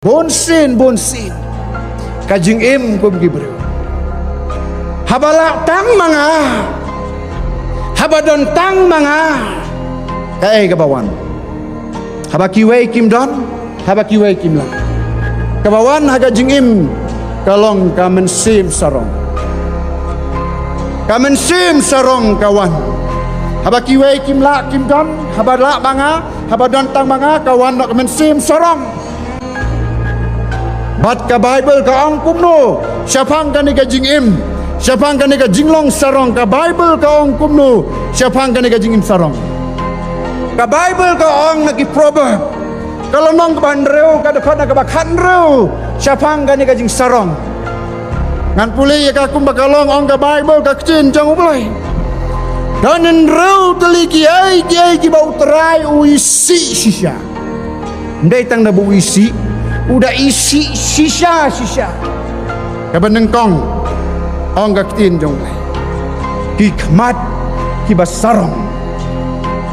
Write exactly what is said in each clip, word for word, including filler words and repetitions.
Bun sien, bun sien ka jingim kum ki briew. Haba lah tang ma nga, haba don tang ma nga, kaei kaba wan? Haba kiwei kim don, haba kiwei kim lah, kaba wan ha ka jingim ka long ka mynsiem sarong. Ka mynsiem sarong ka wan. Haba kiwei kim lah kim don, haba lah ma nga, haba don tang ma nga, ka wan noh ka mynsiem sarong. Bad ka Baibl ka ong kumno shaphang kane ka jingim, shaphang kane ka jinglong sarong? Ka Baibl ka ong kumno shaphang kane ka jingim sarong? Ka Baibl ka ong na ki Proverb, ka lynnong kaba hynriew, ka dkhot na kaba khathynriew, shaphang kane ka jingsarong. Ngan pule ïa ka kumba ka long, ong ka Baibl, ka ktien jong U Blei: Don hynriew tylli kiei kiei kiba U Trai u isih shisha. Ym dei tang da ba u isih, u da isih shisha shisha. Kaba nyngkong, ong ka ktien jong U Blei, ki khmat kiba sarong,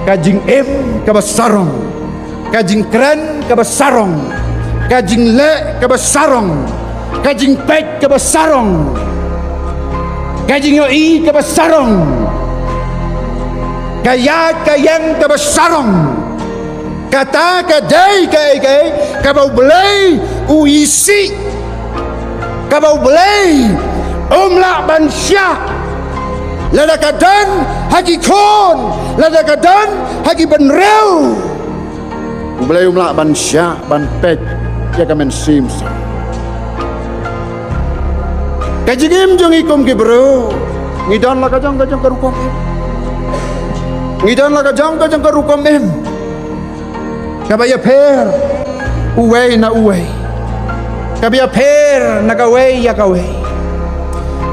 ka jingim kaba sarong, ka jingkren kaba sarong, ka jingleh kaba sarong, ka jingpeit kaba sarong, ka jingïohi kaba sarong, ka ïaid ka ïeng kaba sarong. Kata ka dei kaei kaei kaba U Blei u isih, kaba U Blei um lah ban shah. Lada ka don ha ki khun, lada ka don ha ki bynriew, U Blei um lah ban shah ban peit ïa ka mynsiem sa. Ka jingim jong ngi kum ki briew, ngi don la ka jong ka jong ka rukom im. Ngi don la ka jong ka jong ka rukom im kaba ïapher uwei na uwei, kaba ïapher na kawei ïa kawei.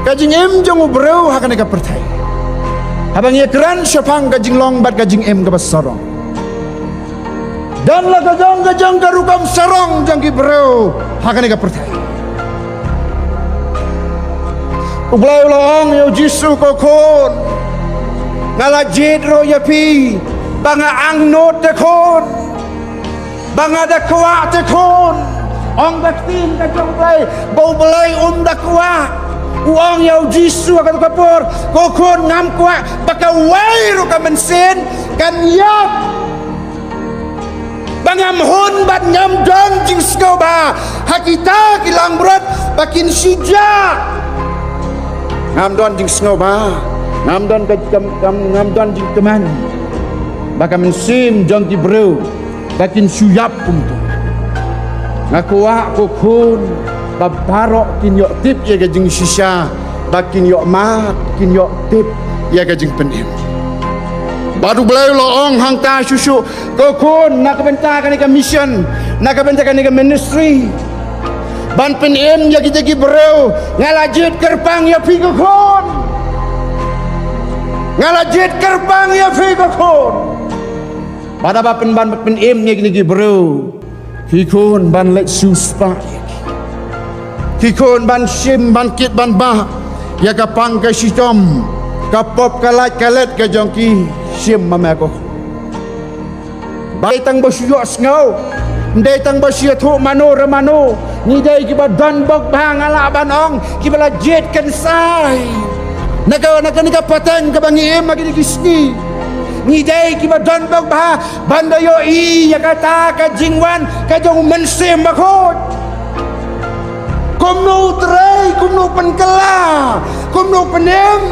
Ka jingim jong u briew ha kane ka pyrthei, haba ngi ïakren shaphang ka jinglong bad ka jingim kaba sarong, don la ka jong ka jong ka rukom sarong jong ki briew ha kane ka pyrthei. U Blei u la ong ïa u Jisu, ko khun, nga la jied ruh ïa phi ba nga angnud te khun, ba nga da kwah te khun. Ong ka ktien ka jong U Blei ba U Blei um da kwah. U ong ïa u Jisu ha kato ka por, ko khun, ngam kwah ba kawei ruh ka mynsiem kan ïap, ba ngam hun bad ngam don jingsngewbha ha kita ki langbrot ba kin shu jah. Ngam don jingsngewbha, ngam don ka, ngam, ngam, ngam don jingkmen ba ka mynsiem jong ki briew ba kin shu ïap kumto. Nga kwah, ko khun, ba baroh kin ïoh tip ïa ka jingshisha, ba kin ïoh mad, kin ïoh tip ïa ka jingpynim. Bad U Blei u la ong hangta shuh shuh, ko khun, na ka bynta kane ka mission, na ka bynta kane ka ministry, ban pynim ïa kita ki briew, nga la jied kyrpang ïa phi, ko khun. Nga la jied kyrpang ïa phi, ko khun. Bad haba pyn, ban pynim ïa kine ki briew, phi khun ban leit siew spah ïa ki. Phi khun ban shim, ban kit, ban bah ïa ka pang ka shitom, ka pop ka lait ka let ka jong ki. Shim ma me, ko khun. Ba dei tang ba shu ïohsngew, ym dei tang ba shu ïathuh mano re mano. Ngi dei kiba don bok bha, nga lah ban ong, kiba la jied kynsai na ka, na kane ka pateng kaba ngi im ha kine ki sngi. Ngi dei kiba don bok bha ban da ïohi ïa kata ka jingwan ka jong U Mynsiem Bakhuid. Kumno U trei, kumno u pynkylla, kumno u pynim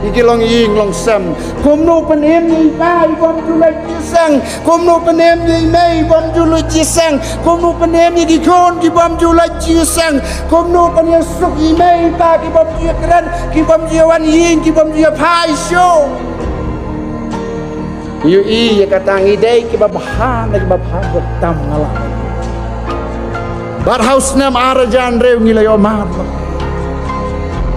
ïa ki longïing longsem. Kumno u pynim ïa i pa i bym ju lait jingïaseng. Kumno u pynim ïa i mei i bym ju lait jingïaseng. Kumno u pynim ïa ki khun ki bym ju lait jingïaseng. Kumno u pynïasuk ïa i mei i pa ki bym ju ïakren, ki bym ju ïawan ïing, ki bym ju ïaphai shuh. Ngi ïohi ïa kata, ngi dei kiba bha ne kiba bha bad tam, nga lah. Bad ha u snem ar hajar hynriew ngi la ïoh mad.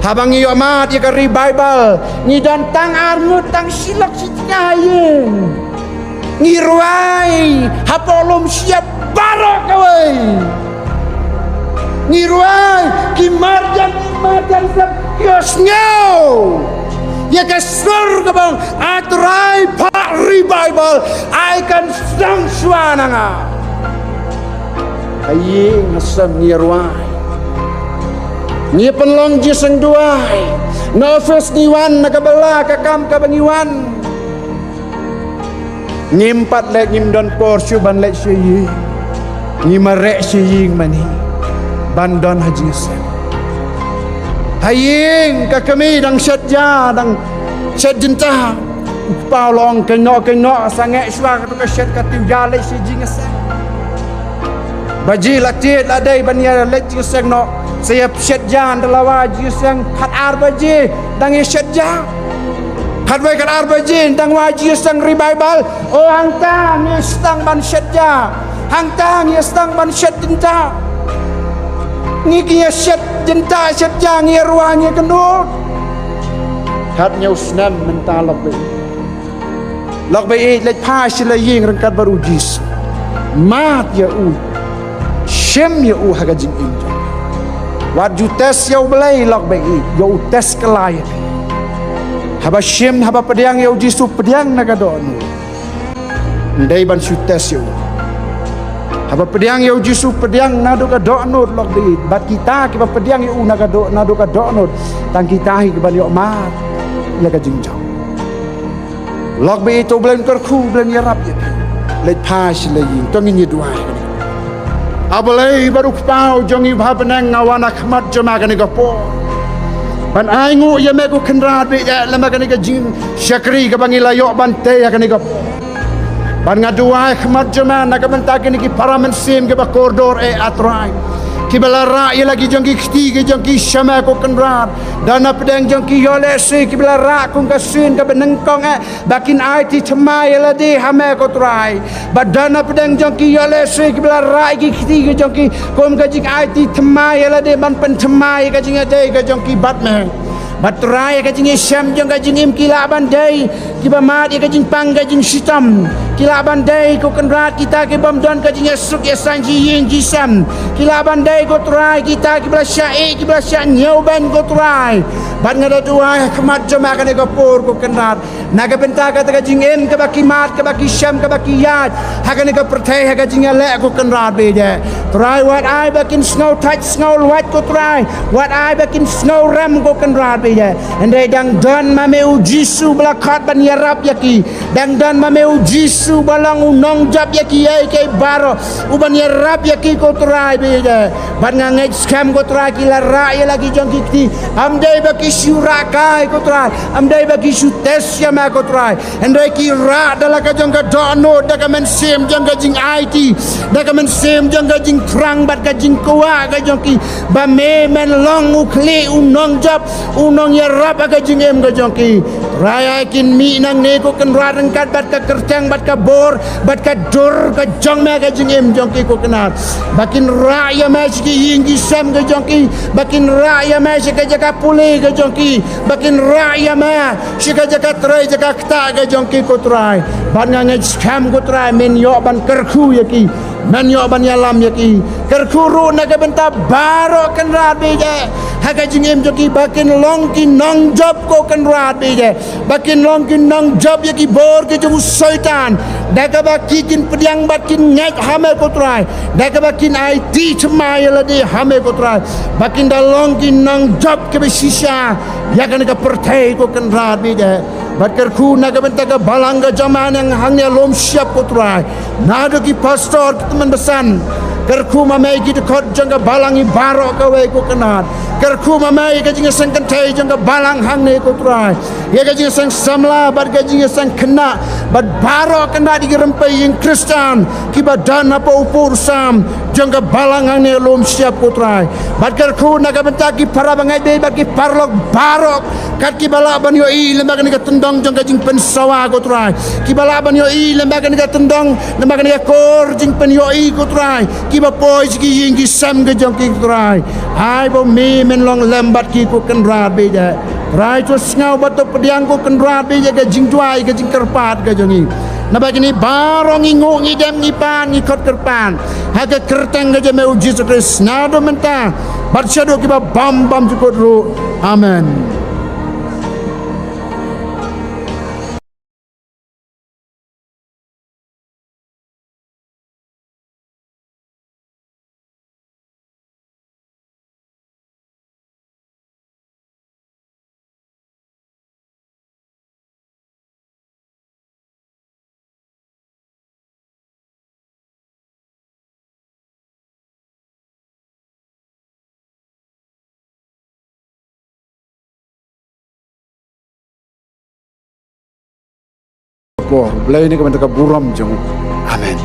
Haba ngi ïoh mad ïa ka revival, ngi don tang ar ngut, tang shi lok shi tnga ïing. Ngi rwai hapoh lum shyiap baroh kawei. Ngi rwai, ki marjan, ki marjan, ki ïohsngew ïa ka sur kaba ong, A Trai, phah revival, ai kan sdang shuwa na nga. Ha ïing ha sem ngi rwai. Ngi pynlong jingïaseng duwai. Na office ngi wan, na ka bylla ka kam kaba ngi wan. Ngim pat leh, ngim don por shuh ban leh sha ïing. Ngi mareh sha ïing mane ban don ha jingïaseng. Ha ïing ka kmie dang shet ja, dang shet jynta. U kpa u la ong, kynnoh kynnoh, sangeh shuwa kato ka shet, ka tip ja leh sha jingïaseng. Baje la tied la dei ban ïa leit jingïaseng noh. Sa ïa shet ja, ynda la wai jingïaseng khatar baje dang ïa shet ja. Khatwei khatar baje dang wai jingïaseng revival. O hangta ngi sdang ban shet ja. Hangta ngi sdang ban shet jynta. Ngi ki ïa shet jynta shet ja, ngi ïa rwai, ngi ïa kynnoh. Khatñiew snem mynta lok beit. Lok beit, leit phai sha la ïing ryngkat bad U Jisu. Mad ïa u. Shim ïa u ha ka jingim jong. Wat ju test ïa U Blei lok beit, ïa u test kylla ïa phi. Haba shim, haba pdiang ïa U Jisu, pdiang na ka dohnud. Ym dei ban shu test ïa u. Haba pdiang ïa U Jisu, pdiang naduh ka dohnud lok beit. Bad kita kiba pdiang ïa u na ka doh, naduh ka dohnud, tang kita hi kiban ïoh mad ïa ka jingjop. Lok beit, to U Blei un kyrkhu, U Blei un ïarap ïa phi. Leit phai sha la ïing, to ngin ïa duwai. A Blei bad U Kpa jong ngi uba ha bneng, nga wan ha khmat jong me ha kane ka por ban ainguh ïa me ko Kynrad beit, eh, lem ha kane ka jingshakri kaba ngi la ïoh ban tei ha kane ka por. Bad nga duwai ha khmat jong me na ka bynta kine ki para mynsiem kiba kordor, eh, A Trai, kiba la rah ïa la ki jong ki kti ki jong ki sha me ko Kynrad. Don na pdeng jong ki ïoh lehse kiba la rah kum ka sien kaba nyngkong, eh, ba kin aiti thymmai ïa lade ha me ko Trai. Bad don na pdeng jong ki ïoh lehse kiba la rah ïa ki kti ki jong ki kum ka jingaiti thymmai ïa lade ban pynthymmai ïa ka jingïadei ka jong ki bad me. Bad Trai, ïa ka jingïashem jong ka jingim ki lah ban dei kiba mad ïa ka jingpang ka jingshitom. Ki lah ban dei ko Kynrad kita ki bym don ka jingïasuk ïasaiñ shi ïing shi sem. Ki lah ban dei ko Trai kita kiba la shah ïeh, kiba la shah ñiewbeiñ ko Trai. Bad nga da duwai ha khmat jong me ha kane ka por ko Kynrad, na ka bynta kata ka jingim kaba ki mad, kaba ki shem, kaba ki ïaid ha kane ka pyrthei ha ka jingïaleh ko Kynrad beit, eh. Trai, wat ai ba kin sngew thait sngew lwait ko Trai. Wat ai ba kin sngew rem ko Kynrad beit, eh. Hynrei dang don ma me U Jisu ba la khot ban ïarap ïa ki. Dang don ma me U Jisu ba long u nongjop ïa kiei kiei baroh, u ban ïarap ïa ki ko Trai beit, eh. Bad nga ngeit skhem ko Trai ki la rah ïa la ki jong ki kti. Ym dei ba ki shu rah kai ko Trai. Ym dei ba ki shu test ïa me ko Trai. Hynrei ki rah da la ka jong ka dohnud, da ka mynsiem jong ka jingaiti, da ka mynsiem jong ka jingthrang bad ka jingkwah ka jong ki, ba me men long u khlieh, u nongjop, u nongïarap ha ka jingim ka jong ki. Trai, ai kin mih nangne ko Kynrad ryngkat bad ka kyrteng bad ka bor bad ka dur ka jong me ha ka jingim jong ki ko Kynrad. Ba kin rah ïa me sha ki ïing ki sem ka jong ki. Ba kin rah ïa me sha ka jaka pule ka jong ki. Ba kin rah ïa me sha ka jaka trei jaka ktah ka jong ki ko Trai. Bad nga ngeit skhem ko Trai men ïoh ban kyrkhu ïa ki. Men ïoh ban ïalam ïa ki. Kyrkhu ruh na ka bynta baroh Kynrad beit, eh, ha ka jingim jong ki, ba kin long ki nongjop ko Kynrad beit, eh. Ba kin long ki nongjop ïa ki bor ki jong u Soitan. Da kaba ki kin pdiang bad kin ngeit ha me ko Trai. Da kaba kin aiti thymmai ïa lade ha me ko Trai. Ba kin da long ki nongjop kiba shisha ïa kane ka pyrthei ko Kynrad beit, eh. Bad kyrkhu na ka bynta ka balang ka jong me hangne ha Lum Shyiap ko Trai. Naduh ki pastor, ki tymmen basan. Kyrkhu ma me ïa ki dkhot jong ka balang hi baroh kawei ko Kynrad. Kyrkhu ma me ïa ka jingïaseng kynthei jong ka balang hangne ko Trai. Ïa ka jingïaseng samla bad ka jingïaseng khynnah bad baroh Kynrad ïa ki rympei ïing Khristan kiba don hapoh u pud u sam jong ka balang hangne ha Lum Shyiap ko Trai. Bad kyrkhu na ka bynta ki para bangeit bad ki paralok baroh kat kiba lah ban ïohi lem bad kane ka tyndong jong ka jingpynsawa ko Trai. Kiba lah ban ïohi lem bad kane ka tyndong, lem bad kane ka kor jingpynïohi ko Trai. Kiba poi sha ki ïing ki sem ka jong ki ko Trai. Ai ba me men long lem bad ki ko Kynrad beit, eh. Trai, to sngew bad to pdiang ko Kynrad beit ïa ka jingduwai ka jingkyrpad ka jong ngi. Naba kine baroh ngi nguh ngi dem ngi pan ngi khot kyrpad ha ka kyrteng ka jong me U Jisu Khrist naduh mynta bad shaduh kiba bym bymjukut ruh. Amen. por. Blei ne ka bynta ka burom jong u. Amen.